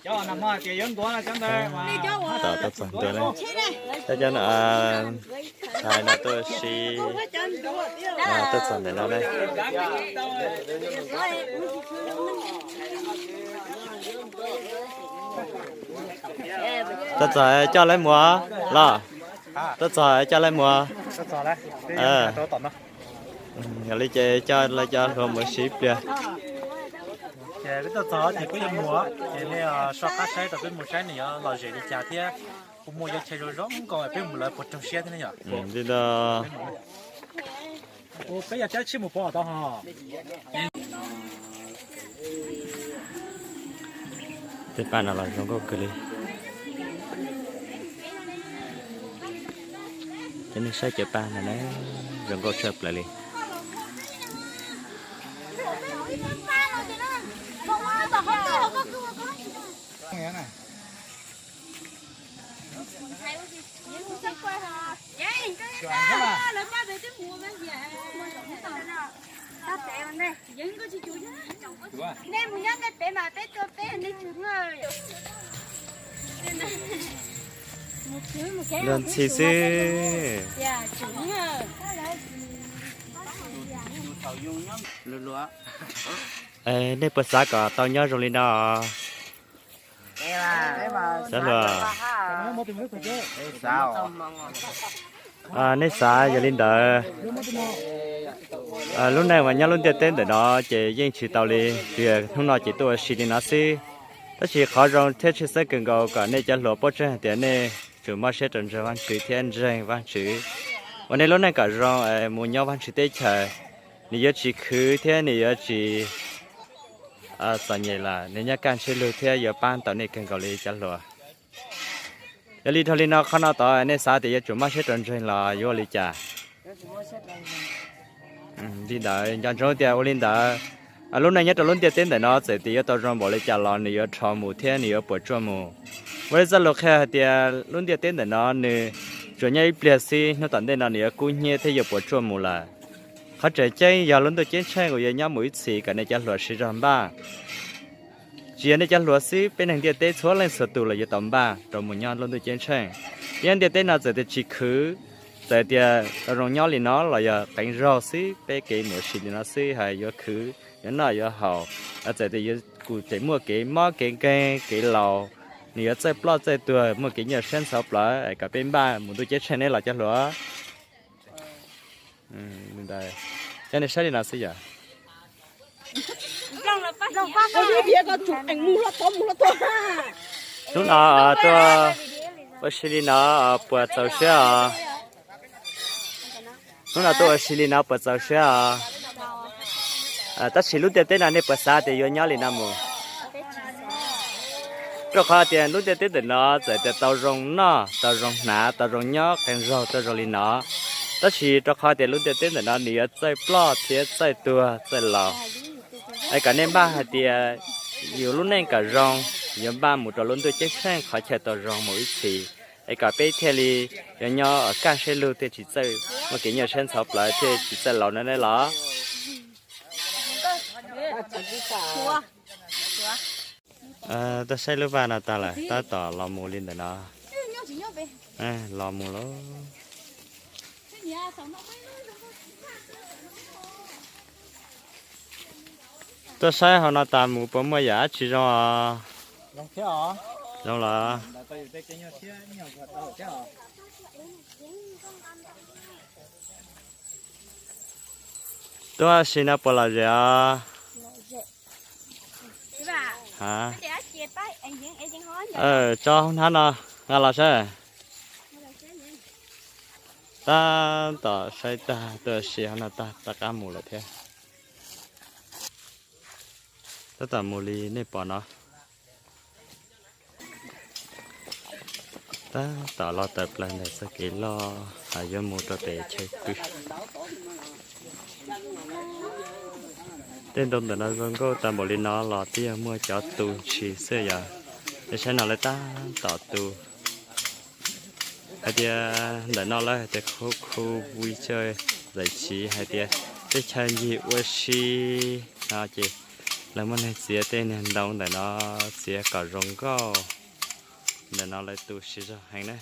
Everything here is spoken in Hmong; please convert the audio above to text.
Tom tuaj txog ntua na, cov no, hais no tuaj si, tuaj txog ntawm no na. Tuaj txog coj lawv mus los, tuaj txog coj lawv mus. Yog li ces coj lawv cov hluas mus ua si ib pliag. Ces peb tuaj txog ces peb yuav mus, ces nej soj qab saib tau peb mus saib nws yuav lom zem li cas thiab. Kuv muaj cov chaw zoo zoo nkaus peb mus lawv puas raug siab thiab ne yom. Li ntawd. Peb yog cab tsheb mus pov tau ho. Tej paj no los zoo nkauj kawg li. Cov nej saib cov paj no na, zoo nkauj tshaj plaws li. Luag ntxhi xwb. Nej puas xav kom tau nyob zoo li no? Xav los? Nej xav yog li ntawd. Lub neej mas nyob lub ntiaj teb ntawm no ces yeej tsis tau li, tsuas yog hnub no ces tuaj ua si li no xwb. Tab sis qhov zoo thiab tshwj xeeb kawg nkaus kom nej cov hluas paub tseeb hais tias nej tsum mob siab rau ntseeg Vajtswv thiab ntseeg Vajtswv, ua nej lub neej kom zoo es mus nyob Vajtswv teb chaws. Nws yuav tsis khwv thiab nws yuav tsis txom nyem lawm, nws nyob kaj siab lug thiab yuav pab tau nej kawg nkaus li cov hluas. Yog li dhau li no qhov no tod nej xav tias yuav tsum mob siab rau ntseeg los yuav ua li cas? Li ntawd nco ntsoov tias ua li ntawd, lub neej nyob rau lub ntiaj teb ntawm no txawm tias yuav tau zoo npaum li cas los nws yuav rho mus thiab nws yuav puas tsuaj mus. Ua li txoj lus qhia hais tias lub ntiaj teb ntawm no nws tsuas nyob ib pliag xwb, hnub tom ntej no nws yuav kub hnyiab thiab yuav puas tsuaj mus lawm. Qhov tseem ceeb yog lub ntuj ceeb tsheej uas yuav nyob mus ib txhis kom nej cov hluas sib zog npaj. Tsis yog nej cov hluas xwb, peb neeg ntiaj teb txhua leej txhua tus los yuav tau npaj rau mus nyob lub ntuj ceeb tsheej. Nyob ntiaj teb no txawm tias tsis khwv, txawm tias tau zoo nyob li no los yog qeev zaug xwb, peb kev mus ua si li no xwb, hais yuav khwv, yuav noj yuav haus, txawm tias yuav kuj tseem muaj kev mob kev nkeeg kev laus, nws yuav txawj ploj txawj tuag, muaj kev nyuaj siab ntxhov plawv, kom peb npaj mus ntuj ceeb tsheej ne los cov hluas. Cov nej saib li no xwb yom. Hnub no tuaj ua si li no puas txaus siab os? Hnub no tuaj ua si li no puas txaus siab os? Tab sis lub ntiaj teb no nej puas xav tias yuav nyob li no mus? Rau qhov tias lub ntiaj teb ntawm no txawm tias tau zoo noj, tau zoo hnav, tau zoo nyob, qee zaug tau zoo li no, tab sis rau qhov tias lub ntiaj teb ntawm no nws yuav txawj ploj thiab txawj tuag txawj laus. Es kom nej npaj hais tias yus lub neej kom zoo, yuav npaj mus rau lub ntuj ceeb tsheej qhov chaw tau zoo mus ib txhis, es kom peb thiaj li yuav nyob kaj siab lug thiaj tsis txawj muaj kev nyuaj siab ntxhov plawv thiaj tsis txawj laus no ne los. Tuaj saib lub vaj no tag lawm tab tom los mus li ntawm no. Los mus lauj. Tuaj saib hauv no tas mus puas muaj yam dab tsi zoo os? Zoo los? Tuaj ua si no puas lom zem os? Tso hauv hnab no nqa los saib. Tab tom saib tag tuaj ua si hauv no tag rov qab mus lawm thiab. Tab tom mus li nej pom no. Tab tom los tawm plaws ntawm txoj kev loj yuav mus rau pem chaw pw. Tej ntoo ntawm no zoo nkauj tag npaum li no los twb yog muaj cov tu ntshis xwb yog. Nej saib no lawv tab tom tu. Hais tias ntawm no lawv hais tias khu khu vui chơi giải trí hais tias tej chaw ncig ua si no ces Lawv muaj neeg txiav tej niag ntoo ntawm no, txiav kom zoo nkauj. Ntawm no lawv tu siv zog heev na.